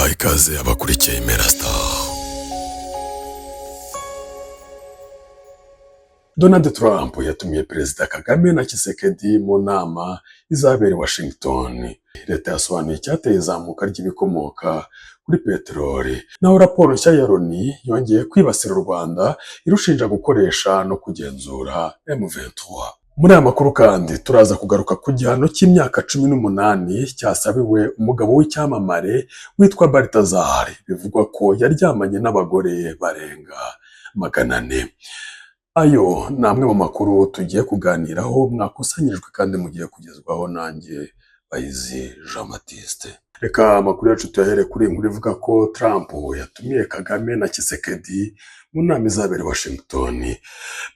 Mbahaye ikaze abakurikiye Imera Star. Donald Trump yatumiye Perezida Kagame na Tshisekedi mu nama izabera i Washington. Leta yasobanuye icyateye izamuka ry'ibikomoka kuri peteroli. Naho raporo nshya ya Loni yongeye kwibasira u Rwanda irushinja gukoresha no kugenzura M23. Muri aya makuru kandi turaza kugaruka ku gihano cy'imyaka 18 cyasabiwe umugabo w'icyamamare witwa Baltazar, bivugwa ko yaryamanye n'abagore barenga 400. Ayo ni amwe mu makuru tugiye kuganiraho mwakusanyirijwe kandi mugiye kugezwaho nanjye Bahizi Jean Baptiste. Reka amakuru yacu tuyahere kuri iyi nkuru ivuga ko Trump yatumiye Kagame na Tshisekedi mu nama izabera i Washington.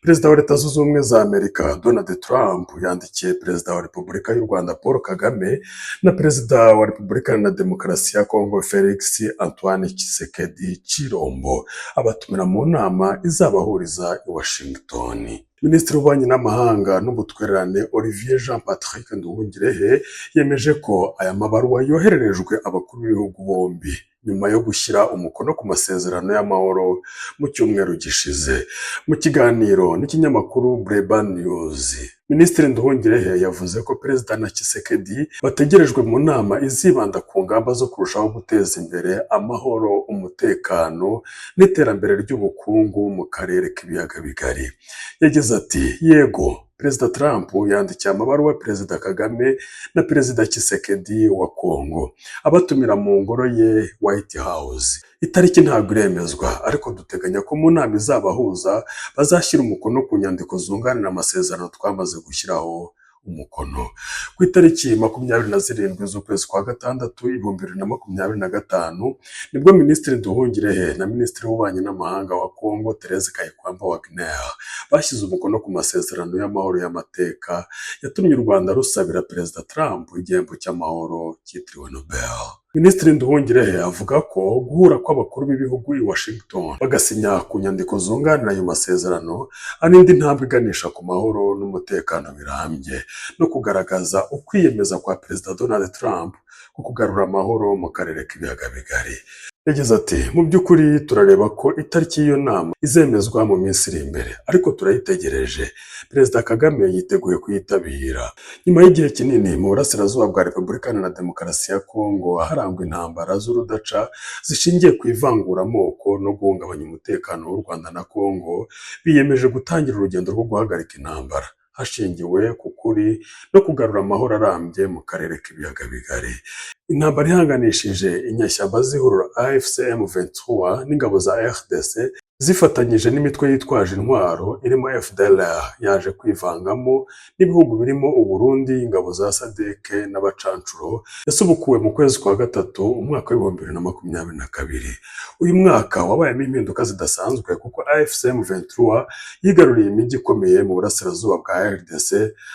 Perezida wa Leta Zunze Ubumwe za Amerika Donald Trump yandikiye Perezida wa Repubulika y'u Rwanda Paul Kagame na Perezida wa Repubulika Iharanira Demokarasi ya Kongo Felix Antoine Tshisekedi Tshilombo, abatumira mu nama izabahuriza i Washington. Minisitiri w'Ububanyi n'Amahanga n'Ubutwererane Olivier Jean Patrick Nduhungirehe yemeje ko aya mabaruwa yohererejwe abakuru b'ibihugu bombi nyuma yo gushyira umukono ku masezerano y'amahoro mu cyumweru gishize. Mu kiganiro n'ikinyamakuru Breban News, Minisitiri Nduhungirehe yavuze ko Perezida na Tshisekedi bategerejwe mu nama izibanda ku ngamba zo kurushaho guteza imbere amahoro, umutekano n'iterambere ry'ubukungu mu karere k'ibiyaga bigari. Yagize ati: "Yego, Perezida Trump yandikiye amabaruwa Perezida Kagame na Perezida Tshisekedi wa Kongo, abatumira mu ngoro ye White House. Itariki ntabwo iremezwa, ariko duteganya ko mu nama izabahuza bazashyira umukono ku nyandiko zunganira amasezerano twamaze gushyiraho umukono." Ku itariki 27 z'ukwezi kwa gatandatu 2025 nibwo Minisitiri Nduhungirehe na Minisitiri w'Ububanyi n'Amahanga wa Kongo Therese Kayikwamba Wagner bashyize umukono ku masezerano y'amahoro y'amateka yatumye u Rwanda rusabira Perezida Trump igihembo cy'amahoro cyitiriwe Nobel. Minisitiri Nduhungirehe avuga ko guhura kw'abakuru b'ibihugu i Washington bagasinya ku nyandiko zunganira ayo masezerano ari indi ntambwe iganisha ku mahoro n'umutekano birambye, no kugaragaza ukwiyemeza kwa Perezida Donald Trump ku kugarura amahoro mu karere k'ibiyaga bigari. Yagize ati: "Mu by'ukuri turareba ko itariki y'iyo nama izemezwa mu minsi iri imbere, ariko turayitegereje. Perezida Kagame yiteguye kuyitabira." Nyuma y'igihe kinini mu burasirazuba bwa Repubulika Iharanira Demokarasi ya Kongo harangwa intambara z'urudaca zishingiye ku ivanguramoko no guhungabanya umutekano w'u Rwanda na Kongo, biyemeje gutangira urugendo rwo guhagarika intambara hashingiwe ku kuri no kugarura amahoro arambye mu karere k'ibiyaga bigari. Intambara ihanganishije inyeshyamba z'ihuriro AFC M23 n'ingabo za RDC zifatanyije n'imitwe yitwaje intwaro irimo FDLR yaje kwivangamo n'ibihugu birimo u Burundi, ingabo za SADC n'abacancuro, yasubukuwe mu kwezi kwa gatatu umwaka wa 2022. Uyu mwaka wabayemo impinduka zidasanzwe kuko AFC M23 yigaruriye imijyi ikomeye mu burasirazuba bwa RDC,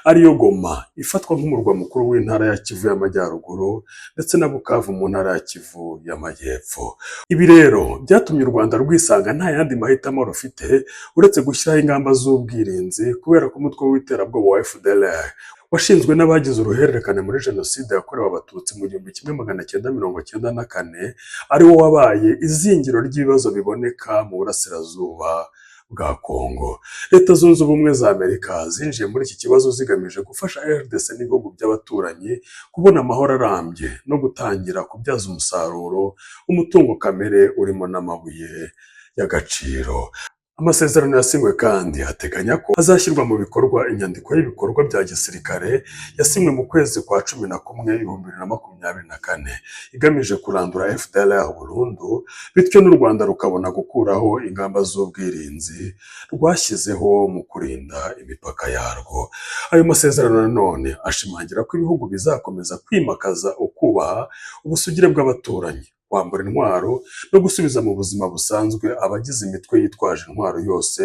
ariyo Goma ifatwa nk'umurwa mukuru w'intara ya Kivu y'Amajyaruguru ndetse na Bukavu mu ntara ya Kivu y'Amajyepfo. Ibi rero byatumye u Rwanda rwisanga nta yandi mahitamo rufite uretse gushyiraho ingamba z'ubwirinzi, kubera ko umutwe w'iterabwoba wa FDLR washinzwe n'abagize uruhererekane muri Jenoside yakorewe Abatutsi mu 1994 ari wo wabaye izingiro ry'ibibazo biboneka mu burasirazuba bwa Kongo. Leta Zunze Ubumwe za Amerika zinjiye muri iki kibazo zigamije gufasha RDC n'ibihugu by'abaturanyi kubona amahoro arambye no gutangira kubyaza umusaruro umutungo kamere urimo n'amabuye y'agaciro. Amasezerano yasinywe kandi ateganya ko hazashyirwa mu bikorwa inyandiko y'ibikorwa bya gisirikare yasinywe mu kwezi kwa 11 2024, igamije kurandura FDLR burundu, bityo n'u Rwanda rukabona gukuraho ingamba z'ubwirinzi rwashyizeho mu kurinda imipaka yarwo. Ayo masezerano nanone ashimangira ko ibihugu bizakomeza kwimakaza ukubaha ubusugire bw'abaturanyi, kwambura intwaro no gusubiza mu buzima busanzwe abagize imitwe yitwaje intwaro yose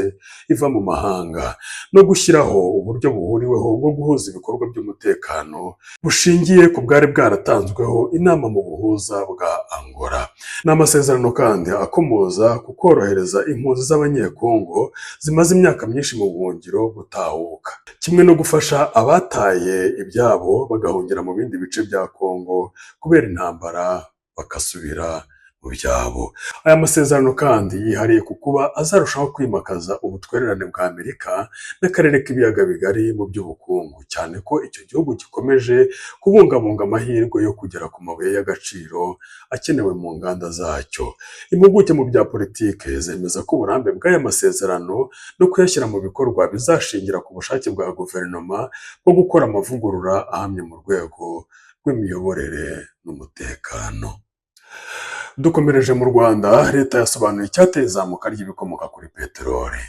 iva mu mahanga, no gushyiraho uburyo buhuriweho bwo guhuza ibikorwa by'umutekano bushingiye ku bwari bwaratanzweho inama mu buhuza bwa Angola. Ni amasezerano kandi akomoza ku korohereza impunzi z'Abanyekongo zimaze imyaka myinshi mu buhungiro gutahuka, kimwe no gufasha abataye ibyabo bagahungira mu bindi bice bya Kongo kubera intambara bagasubira mu byabo. Aya masezerano kandi yihariye ku kuba azarushaho kwimakaza ubutwererane bwa Amerika n'akarere k'Ibiyaga Bigari mu by'ubukungu, cyane ko icyo gihugu gikomeje kubungabunga amahirwe yo kugera ku mabuye y'agaciro akenewe mu nganda zacyo. Impuguke mu bya politike zemeza ko uburambe bw'aya masezerano no kuyashyira mu bikorwa bizashingira ku bushake bwa guverinoma bwo gukora amavugurura ahamye mu rwego rw'imiyoborere n'umutekano. Dukomereje mu Rwanda, leta yasobanuye icyateye izamuka ry'ibikomoka kuri peteroli.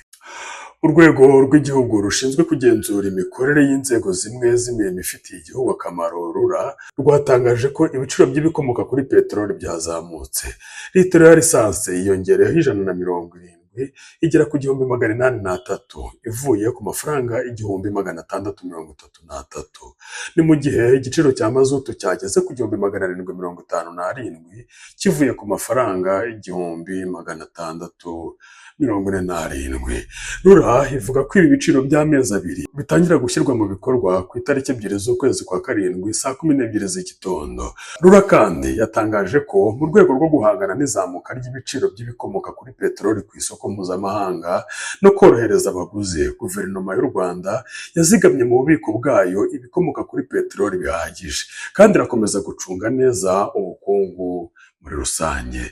Urwego rw'Igihugu rushinzwe kugenzura imikorere y'inzego zimwe z'imirimo ifitiye igihugu akamaro, RURA, rwatangaje ko ibiciro by'ibikomoka kuri peteroli byazamutse. Litiro ya lisansi yiyongereyeho 170, igera ku 1803, ivuye ku mafaranga 1633. Ni mu gihe igiciro cya mazutu cyageze ku 1757, kivuye ku mafaranga 1647. RURA ivuga ko ibi biciro by'amezi 2 bitangira gushyirwa mu bikorwa ku itariki 2 z'ukwezi kwa karindwi, saa 12 z'igitondo. RURA kandi yatangaje ko mu rwego rwo guhangana n'izamuka ry'ibiciro by'ibikomoka kuri peteroli ku isoko mpuzamahanga no korohereza abaguzi, guverinoma y'u Rwanda yazigamye mu bubiko bwayo ibikomoka kuri peteroli bihagije, kandi irakomeza gucunga neza ubukungu muri rusange.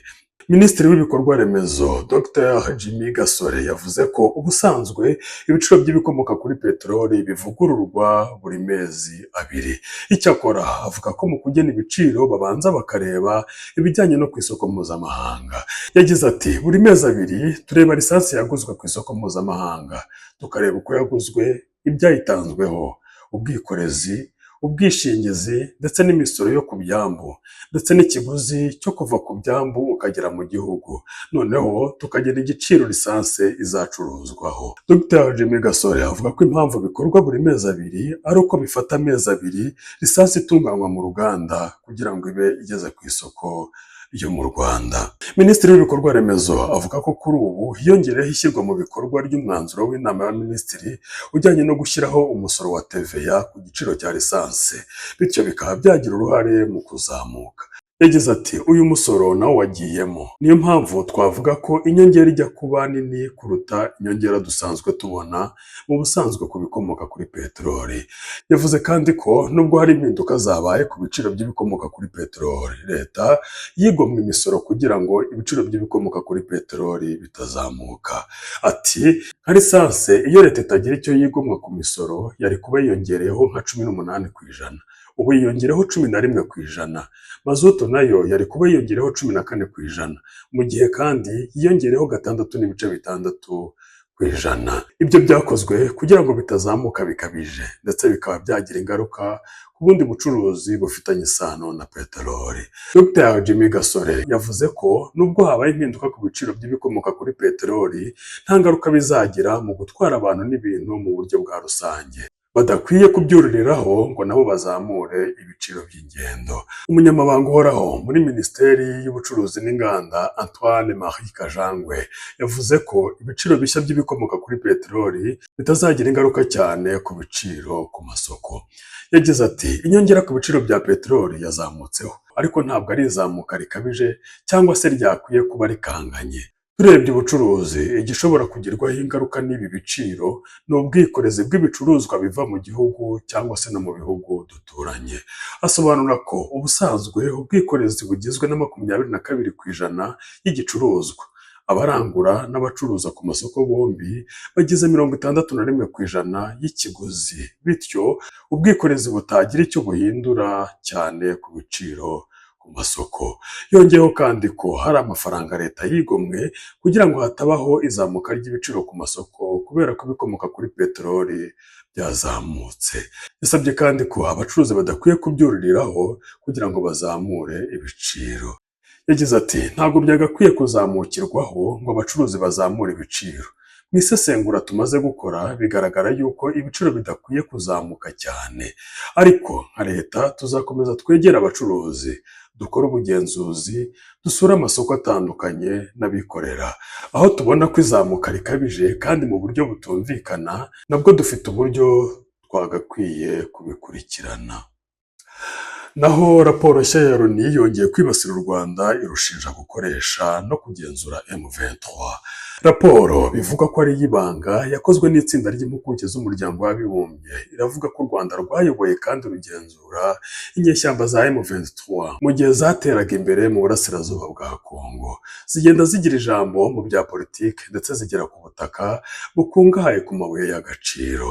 Minisitiri w'Ibikorwa Remezo, Dr Jimmy Gasore, yavuze ko ubusanzwe ibiciro by'ibikomoka kuri peteroli bivugururwa buri mezi 2. Icyakora avuga ko mu kugena ibiciro babanza bakareba ibijyanye no ku isoko mpuzamahanga. Yagize ati: "Buri mezi 2 tureba lisansi yaguzwe ku isoko mpuzamahanga, tukareba uko yaguzwe, ibyayitanzweho, ubwikorezi, ubwishingizi ndetse n'imisoro yo ku byambu, ndetse n'ikiguzi cyo kuva ku byambu ukagera mu gihugu, noneho tukagena igiciro lisansi izacuruzwaho." Dr Jimmy Gasore avuga ko impamvu bikorwa buri mezi 2 ari uko bifata amezi 2 lisansi itunganywa mu ruganda kugira ngo ibe igeze ku isoko ryo mu Rwanda. Minisitiri w'Ibikorwa Remezo avuga ko kuri ubu hiyongereyeho ishyirwa mu bikorwa ry'umwanzuro w'Inama y'Abaminisitiri ujyanye no gushyiraho umusoro wa TVA ku giciro cya lisansi, bityo bikaba byagira uruhare mu kuzamuka. Yagize ati: "Uyu musoro nawo wagiyemo, niyo mpamvu twavuga ko inyongera ijya kuba nini kuruta inyongera dusanzwe tubona mu busanzwe ku bikomoka kuri peteroli." Yavuze kandi ko nubwo hari impinduka zabaye ku biciro by'ibikomoka kuri peteroli, leta yigomwe imisoro kugira ngo ibiciro by'ibikomoka kuri peteroli bitazamuka. Ati: "Nka lisansi, iyo leta itagira icyo yigomwa ku misoro yari kuba yiyongereyeho nka 18%, ubu yiyongereho 11%. Mazutu nayo yari kuba yiyongereho 14%, mu gihe kandi yiyongereho 6.6%. Ibyo byakozwe kugira ngo bitazamuka bikabije, ndetse bikaba byagira ingaruka ku bundi bucuruzi bufitanye isano na peteroli." Dr Jimmy Gasore yavuze ko nubwo habaye impinduka ku biciro by'ibikomoka kuri peteroli, nta ngaruka bizagira mu gutwara abantu n'ibintu mu buryo bwa rusange, badakwiye kubyuririraho ngo nabo bazamure ibiciro by'ingendo. Umunyamabanga uhoraho muri Minisiteri y'Ubucuruzi n'Inganda, Antoine Marie Kajangwe, yavuze ko ibiciro bishya by'ibikomoka kuri peteroli bitazagira ingaruka cyane ku biciro ku masoko. Yagize ati: "Inyongera ku biciro bya peteroli yazamutseho, ariko ntabwo ari izamuka rikabije cyangwa se ryakwiye kuba rikanganye. Turebye ubucuruzi, igishobora kugirwaho ingaruka n'ibi biciro ni ubwikorezi bw'ibicuruzwa biva mu gihugu cyangwa se no mu bihugu duturanye." Asobanura ko ubusanzwe ubwikorezi bugizwe na 22% y'igicuruzwa, abarangura n'abacuruza ku masoko bombi bagize 61% y'ikiguzi, bityo ubwikorezi butagira icyo buhindura cyane ku biciro ku masoko. Yongeyeho kandi ko hari amafaranga leta yigomwe kugira ngo hatabaho izamuka ry'ibiciro ku masoko kubera ko ibikomoka kuri peteroli byazamutse. Yasabye kandi ko abacuruzi badakwiye kubyuririraho kugira ngo bazamure ibiciro. Yagize ati: "Ntabwo byagakwiye kuzamukirwaho ngo abacuruzi bazamure ibiciro. Mu isesengura tumaze gukora bigaragara yuko ibiciro bidakwiye kuzamuka cyane, ariko nka leta tuzakomeza twegere abacuruzi, dukore ubugenzuzi, dusure amasoko atandukanye n'abikorera. Aho tubona ko izamuka rikabije kandi mu buryo butumvikana, nabwo dufite uburyo twagakwiye kubikurikirana." Naho raporo nshya ya Loni yongeye kwibasira u Rwanda, irushinja gukoresha no kugenzura M23. Raporo bivuga ko ari iy'ibanga yakozwe n'itsinda ry'impuguke z'Umuryango w'Abibumbye iravuga ko u Rwanda rwayoboye kandi rugenzura inyeshyamba za M23 mu gihe zateraga imbere mu burasirazuba bwa Kongo, zigenda zigira ijambo mu bya politiki ndetse zigera ku butaka bukungahaye ku mabuye y'agaciro.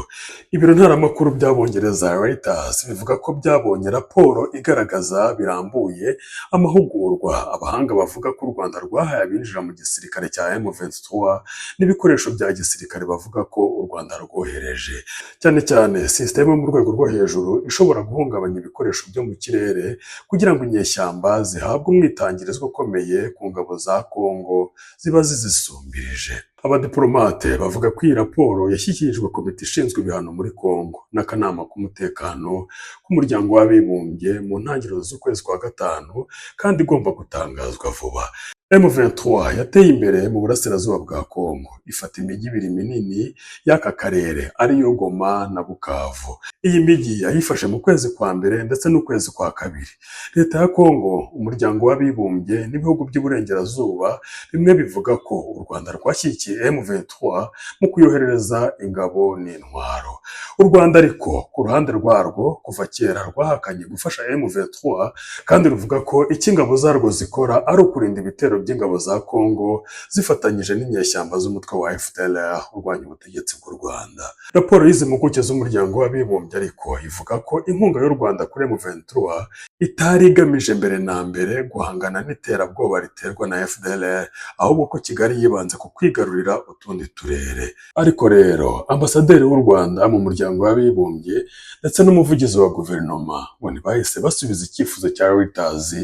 Ibiro ntaramakuru by'Abongereza Reuters bivuga ko byabonye raporo igaragaza birambuye amahugurwa abahanga bavuga ko u Rwanda rwahaye abinjira mu gisirikare cya M23 n'ibikoresho bya gisirikare bavuga ko u Rwanda rwohereje, cyane cyane sisiteme yo mu rwego rwo hejuru ishobora guhungabanya ibikoresho byo mu kirere kugira ngo inyeshyamba zihabwe umwitangirizwa ukomeye ku ngabo za Kongo ziba zizisumbirije. Abadiplomate bavuga ko iyi raporo yashyikirijwe komite ishinzwe ibihano muri Kongo n'akanama k'umutekano k'Umuryango w'Abibumbye mu ntangiriro z'ukwezi kwa gatanu kandi igomba gutangazwa vuba. M23 yateye imbere mu burasirazuba bwa Kongo, ifata imijyi ibiri minini y'aka karere, ariyo Goma na Bukavu. Iyi mijyi yayifashe mu kwezi kwa mbere ndetse n'ukwezi kwa kabiri. Leta ya Kongo, Umuryango w'Abibumbye n'ibihugu by'Iburengerazuba bimwe bivuga ko u Rwanda rwashyigikiye M23 mu kuyoherereza ingabo n'intwaro. U Rwanda ariko ku ruhande rwarwo kuva kera rwahakanye gufasha M23 kandi ruvuga ko icyo ingabo zarwo zikora ari ukurinda ibitero by'ingabo za Kongo zifatanyije n'inyeshyamba z'umutwe wa FDLR urwanya ubutegetsi bw'u Rwanda. Raporo y'izi mpuguke z'Umuryango w'Abibumbye ariko ivuga ko inkunga y'u Rwanda kuri M23 itari igamije mbere na mbere guhangana n'iterabwoba riterwa na FDLR, ahubwo ko Kigali yibanze ku kwigarurira utundi turere. Ariko rero ambasaderi w'u Rwanda mu Muryango w'Abibumbye ndetse n'umuvugizi wa guverinoma ngo ntibahise basubiza icyifuzo cya Reuters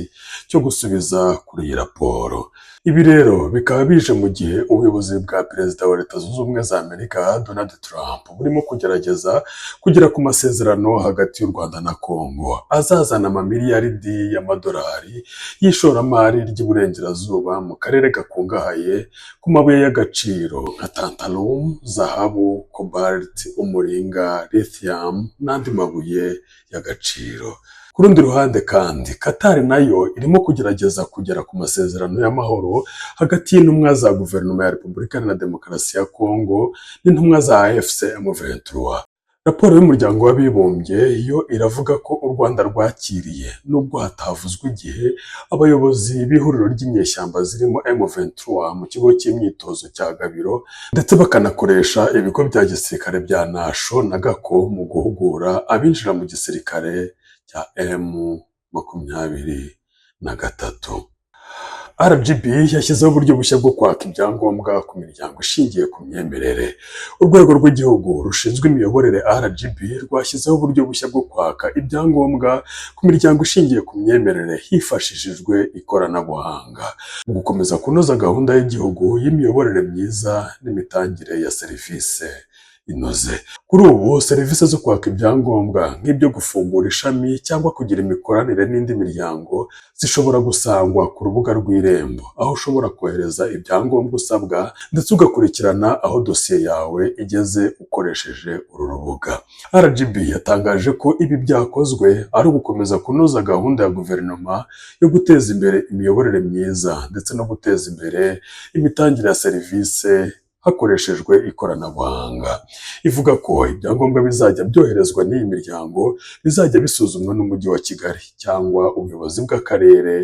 cyo gusubiza kuri iyi raporo. Ibi rero bikaba bije mu gihe ubuyobozi bwa Perezida wa Leta Zunze Ubumwe za Amerika Donald Trump burimo kugerageza kugera ku masezerano hagati y'u Rwanda na Kongo azazana amamiliyaridi y'amadolari y'ishoramari ry'iburengerazuba mu karere gakungahaye ku mabuye y'agaciro nka tantalum, zahabu, cobalt, umuringa, lithium n'andi mabuye y'agaciro. Ku rundi ruhande kandi, Qatar nayo irimo kugerageza kugera ku masezerano y'amahoro hagati y'intumwa za guverinoma ya Repubulika Iharanira Demokarasi ya Kongo n'intumwa za AFC M23. Raporo y'Umuryango w'Abibumbye yo iravuga ko u Rwanda rwakiriye, nubwo hatavuzwe igihe, abayobozi b'ihuriro ry'inyeshyamba zirimo M23 mu kigo cy'imyitozo cya Gabiro, ndetse bakanakoresha ibigo bya gisirikare bya Nasho na Gako mu guhugura abinjira mu gisirikare cya M23. RGB yashyizeho uburyo bushya bwo kwaka ibyangombwa ku miryango ishingiye ku myemerere. Urwego rw'Igihugu rushinzwe Imiyoborere RGB rwashyizeho uburyo bushya bwo kwaka ibyangombwa ku miryango ishingiye ku myemerere hifashishijwe ikoranabuhanga, mu gukomeza kunoza gahunda y'igihugu y'imiyoborere myiza n'imitangire ya serivisi inoze. Kuri ubu serivisi zo kwaka ibyangombwa nk'ibyo gufungura ishami cyangwa kugira imikoranire n'indi miryango zishobora gusangwa ku rubuga rw'Irembo, aho ushobora kohereza ibyangombwa usabwa ndetse ugakurikirana aho dosiye yawe igeze ukoresheje uru rubuga. RGB yatangaje ko ibi byakozwe ari ugukomeza kunoza gahunda ya guverinoma yo guteza imbere imiyoborere myiza ndetse no guteza imbere imitangire ya serivisi hakoreshejwe ikoranabuhanga. Ivuga ko ibyangombwa bizajya byoherezwa n'iyi miryango bizajya bisuzumwa n'Umujyi wa Kigali cyangwa ubuyobozi bw'akarere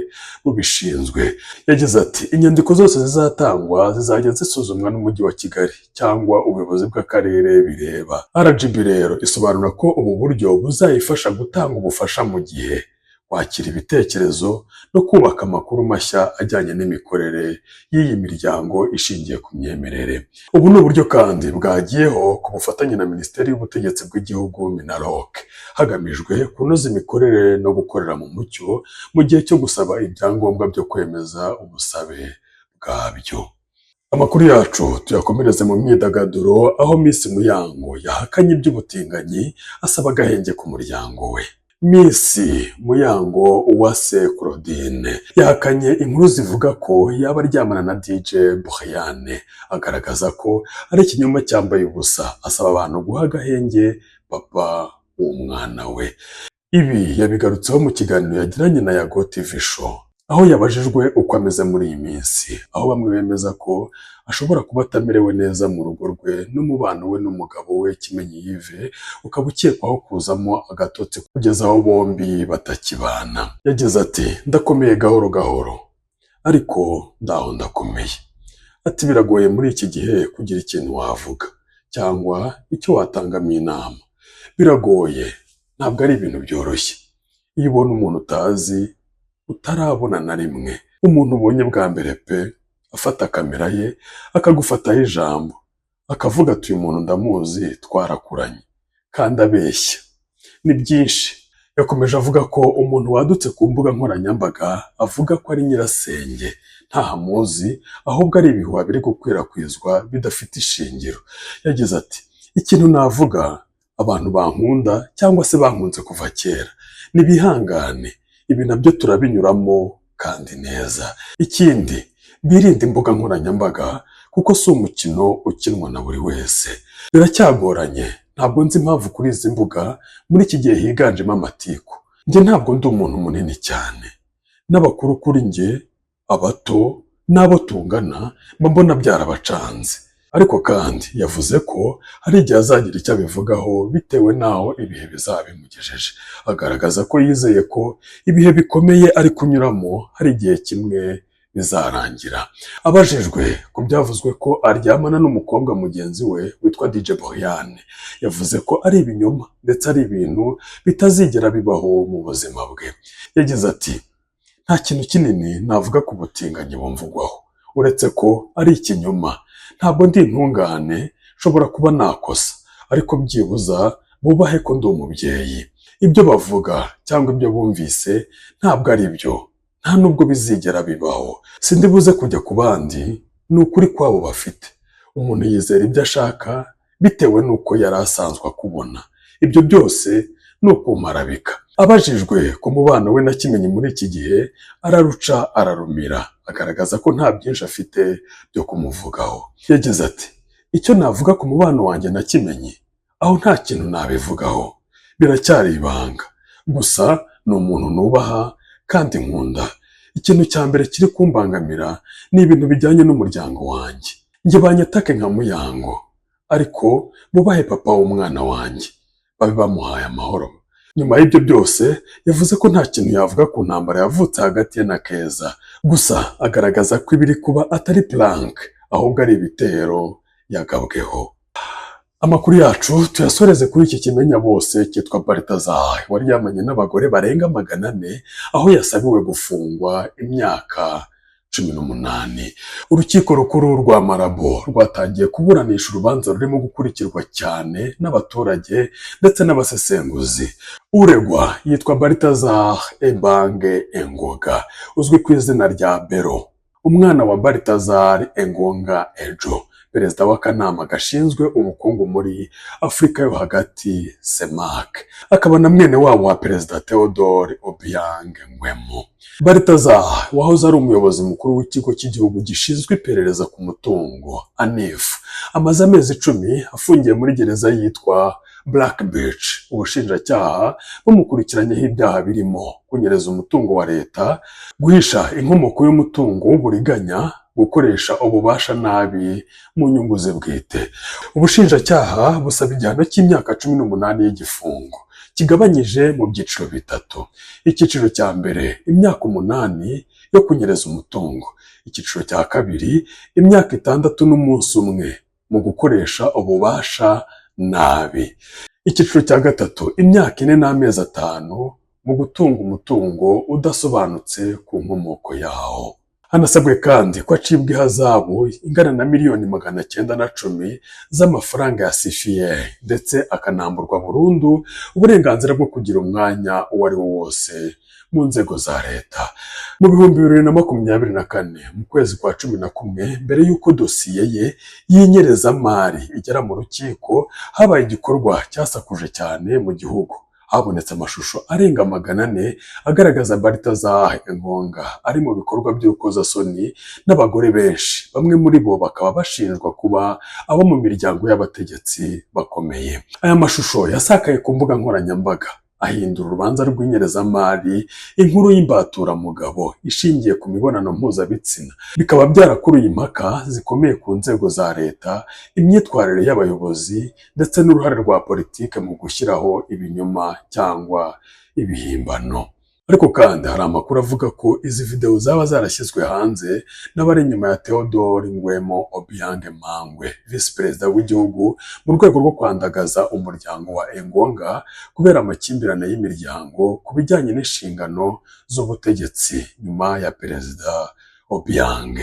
bubishinzwe. Yagize ati: "Inyandiko zose zizatangwa zizajya zisuzumwa n'Umujyi wa Kigali cyangwa ubuyobozi bw'akarere bireba." RGB rero isobanura ko ubu buryo buzayifasha gutanga ubufasha mu gihe, kwakira ibitekerezo no kubaka amakuru mashya ajyanye n'imikorere y'iyi miryango ishingiye ku myemerere. Ubu ni uburyo kandi bwagiyeho ku bufatanye na Minisiteri y'Ubutegetsi bw'Igihugu MINALOC, hagamijwe kunoza imikorere no gukorera mu mucyo mu gihe cyo gusaba ibyangombwa byo kwemeza ubusabe bwabyo. Amakuru yacu tuyakomereze mu myidagaduro, aho Miss Muyango yahakanye iby'ubutinganyi, asaba agahenge ku muryango we. Miss Muyango Uwase Claudine yahakanye inkuru zivuga ko yaba aryamana na DJ Brian, agaragaza ko ari ikinyoma cyambaye ubusa, asaba abantu guha agahenge papa w'umwana we. Ibi yabigarutseho mu kiganiro yagiranye na Yago TV Show, aho yabajijwe uko ameze muri iyi minsi, aho bamwe bemeza ko ashobora kuba atamerewe neza mu rugo rwe n'umubano we n'umugabo we Kimenyi Yves ukaba ukekwaho kuzamo agatotsi kugeza aho bombi batakibana. Yagize ati: "Ndakomeye gahoro gahoro, ariko ndaho ndakomeye." Ati: "Biragoye muri iki gihe kugira ikintu wavuga cyangwa icyo watangamo inama. Biragoye, ntabwo ari ibintu byoroshye. Iyo ubona umuntu utazi, utarabona na rimwe, umuntu ubonye bwa mbere pe, afata kamera ye akagufataho ijambo, akavuga ati: 'Uyu muntu ndamuzi, twarakuranye,' kandi abeshya. Ni byinshi." Yakomeje avuga ko umuntu wadutse ku mbuga nkoranyambaga avuga ko ari nyirasenge ntahamuzi, ahubwo ari ibihuha biri gukwirakwizwa bidafite ishingiro. Yagize ati: "Ikintu navuga, abantu bankunda cyangwa se bankunze kuva kera, nibihangane, ibi nabyo turabinyuramo kandi neza. Ikindi, birinde imbuga nkoranyambaga kuko si umukino ukinwa na buri wese. Biracyagoranye, ntabwo nzi impamvu kuri izi mbuga muri iki gihe higanjemo amatiku. Njye ntabwo ndi umuntu munini cyane, n'abakuru kuri njye, abato n'abo tungana mba mbona byarabacanze." Ariko kandi yavuze ko hari igihe azagira icyo abivugaho bitewe n'aho ibihe bizaba bimugejeje, agaragaza ko yizeye ko ibihe bikomeye ari kunyuramo hari igihe kimwe bizarangira. Abajijwe ku byavuzwe ko aryamana n'umukobwa mugenzi we witwa DJ Brian, yavuze ko ari ibinyoma ndetse ari ibintu bitazigera bibaho mu buzima bwe. Yagize ati: "Nta kintu kinini navuga ku butinganyi bumvugwaho, uretse ko ari ikinyoma. Ntabwo ndi intungane, nshobora kuba nakosa, ariko byibuza bubahe ko ndi umubyeyi. Ibyo bavuga cyangwa ibyo bumvise ntabwo ari byo, nta nubwo bizigera bibaho. Sindi buze kujya ku bandi, ni ukuri kwabo bafite. Umuntu yizera ibyo ashaka bitewe n'uko yari asanzwe akubona. Ibyo byose ni ukumparabika." Abajijwe ku mubano we na Kimenyi muri iki gihe, araruca ararumira, agaragaza ko nta byinshi afite byo kumuvugaho. Yagize ati: "Icyo navuga ku mubano wanjye na Kimenyi, aho nta kintu nabivugaho, biracyari ibanga. Gusa ni umuntu nubaha kandi nkunda. Ikintu cya mbere kiri kumbangamira ni ibintu bijyanye n'umuryango wanjye. Njye banyatake nka Muyango, ariko bubahe papa w'umwana wanjye, babe bamuhaye amahoro." Nyuma y'ibyo byose, yavuze ko nta kintu yavuga ku ntambara yavutse hagati ye na Keza, gusa agaragaza ko ibiri kuba atari prank, ahubwo ari ibitero yagabweho. Amakuru yacu tuyasoreze kuri iki kimenya bose cyitwa Baltazar waryamanye n'abagore barenga 400, aho yasabiwe gufungwa imyaka 18. Urukiko rukuru rwa Malabo rwatangiye kuburanisha urubanza rurimo gukurikirwa cyane n'abaturage ndetse n'abasesenguzi. Uregwa yitwa Baltazar Ebange Engoga, uzwi ku izina rya Bero, umwana wa Baltazar Engonga Ejo, perezida w'akanama gashinzwe ubukungu muri Afurika yo hagati, CEMAC, akaba na mwene wabo wa Perezida Theodore Obiang Nguema. Baltazar wahoze ari umuyobozi mukuru w'ikigo cy'igihugu gishinzwe iperereza ku mutungo, ANIF, amaze amezi 10 afungiye muri gereza yitwa Black Beach, ubushinjacyaha bumukurikiranyeho ibyaha birimo kunyereza umutungo wa leta, guhisha inkomoko y'umutungo w'uburiganya, gukoresha ububasha nabi mu nyungu ze bwite. Ubushinjacyaha busaba igihano cy'imyaka 18 y'igifungo kigabanyije mu byiciro bitatu. Icyiciro cya mbere, imyaka 8 yo kunyereza umutungo. Icyiciro cya kabiri, imyaka 6 n'umunsi umwe mu gukoresha ububasha nabi. Icyiciro cya gatatu, imyaka 4 n'amezi 5 mu gutunga umutungo udasobanutse ku nkomoko yawo. Hanasabwe kandi ko acibwa ihazabu ingana na miliyoni 910 z'amafaranga ya CFA, ndetse akanamburwa burundu uburenganzira bwo kugira umwanya uwo ari wo wose mu nzego za leta. Mu 2024, mu kwezi kwa 11, mbere y'uko dosiye ye y'inyerezamari igera mu rukiko, habaye igikorwa cyasakuje cyane mu gihugu. Habonetse amashusho arenga 400 agaragaza Baltazar Engonga ari mu bikorwa by'urukozasoni n'abagore benshi, bamwe muri bo bakaba bashinjwa kuba abo mu miryango y'abategetsi bakomeye. Aya mashusho yasakaye ku mbuga nkoranyambaga, ahindura urubanza rw'inyerezamari inkuru y'imbaturamugabo ishingiye ku mibonano mpuzabitsina, bikaba byarakuruye impaka zikomeye ku nzego za leta, imyitwarire y'abayobozi ndetse n'uruhare rwa politike mu gushyiraho ibinyoma cyangwa ibihimbano. Ariko kandi hari amakuru avuga ko izi videwo zaba zarashyizwe hanze n'abari inyuma ya Theodore Nguema Obiang Mangwe, visi perezida w'igihugu, mu rwego rwo kwandagaza umuryango wa Engonga kubera amakimbirane y'imiryango ku bijyanye n'inshingano z'ubutegetsi nyuma ya perezida Obiang.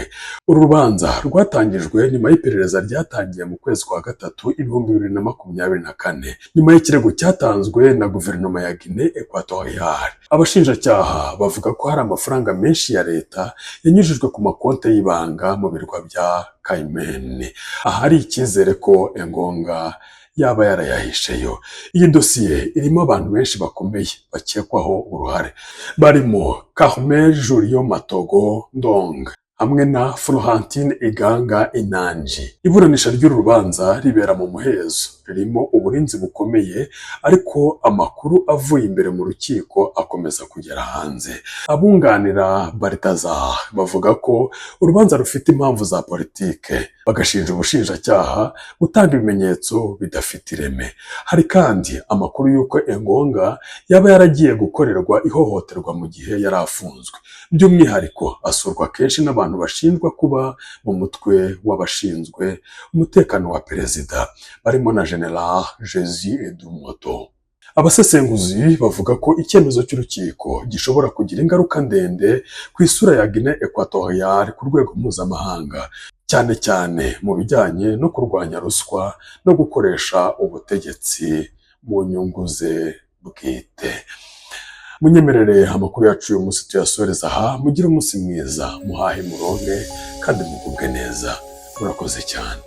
Uru rubanza rwatangijwe nyuma y'iperereza ryatangiye mu kwezi kwa gatatu 2024, nyuma y'ikirego cyatanzwe na guverinoma ya Guinée Equatoriale. Abashinjacyaha bavuga ko hari amafaranga menshi ya leta yanyujijwe ku makonti y'ibanga mu birwa bya Cayman, ahari icyizere ko Engonga yaba yarayahisheyo. Iyi dosiye irimo abantu benshi bakomeye bakekwaho uruhare, barimo Carmen Julio Matogo Ndong hamwe na Florentine Iganga Inanji. Iburanisha ry'uru rubanza ribera mu muhezo, ririmo uburinzi bukomeye, ariko amakuru avuye imbere mu rukiko akomeza kugera hanze. Abunganira Balthazar bavuga ko urubanza rufite impamvu za politike, bagashinja ubushinjacyaha gutanga ibimenyetso bidafite ireme. Hari kandi amakuru y'uko Engonga yaba yaragiye gukorerwa ihohoterwa mu gihe yari afunzwe, by'umwihariko asurwa kenshi n'abantu bashinjwa kuba mu mutwe w'abashinzwe umutekano wa perezida, barimo na General Jesus Edumoto. Abasesenguzi bavuga ko icyemezo cy'urukiko gishobora kugira ingaruka ndende ku isura ya Guinée Equatoriale ku rwego mpuzamahanga, cyane cyane mu bijyanye no kurwanya ruswa no gukoresha ubutegetsi mu nyungu ze bwite. Munyemerere amakuru yacu uyu munsi tuyasoreza aha. Mugire umunsi mwiza, muhahe muronke kandi mugubwe neza. Murakoze cyane.